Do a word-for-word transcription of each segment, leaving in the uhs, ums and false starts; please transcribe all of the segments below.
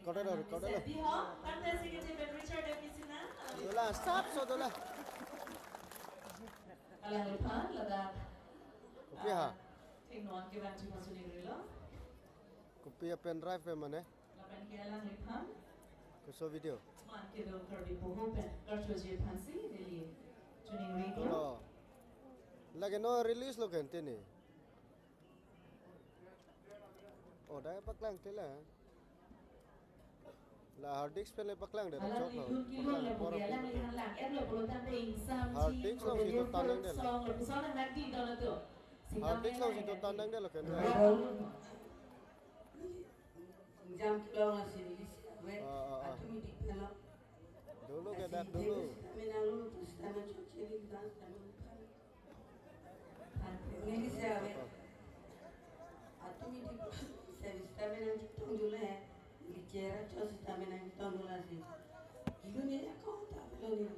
Record lo, record lo. Dola, stop so dola. Alangphan ladak. Kopi ha? Thengnon kevan chipasuni rilo. Kopi a pen drive pe mane? Lapen ke alangliphan. Koso video. Man kedo Karbi poho pen karchoji aphansi neli choningri ko. Lo. Lake no release lo kente ni. Oh, dak paklang tela. La hard disk pen le paklang de, chok lo. Alangli dun kilun le, paklang, puke alangli hanlang et lo pulo tangte ingsam hard disk lo si to tanang de lo. Song lo puson nang nagdi dono to. Hard disk lo si to tanang de lo kente. Jam kelong asin lisi ave. Ah, ah, ah. Automatic pelo. Dulu ke dak dulu. Kami nang lu terus tanah cuci di dan tanah. Neli si ave. Automatic service tame nangchetong dulu he. Neli chera cho si tame nangchetong dulu si. Dulu ni ya kau tak perlu ni.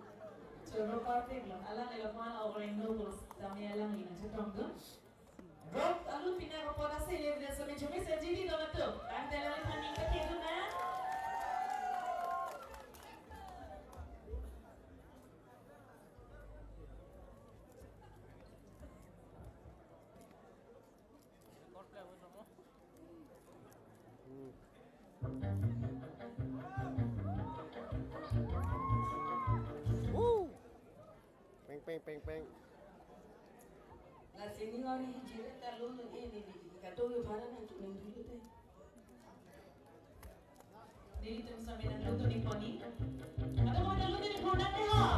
Choro parpik lo. Alang elo mana orang Indonesia tame alangli nangchetong dulu. Rok alu pina ropor ase le bida sami jumi sa jidi do matu. Tangte alangliphan ning pakai dulu na. Hmm. Woo! Peng, peng, peng, peng. La sini ngori hijira ta lulu ini di katongi para nang tuning dulu te. Nelitum sami nang lulu ni poni. Atau mau lulu ni poni ho?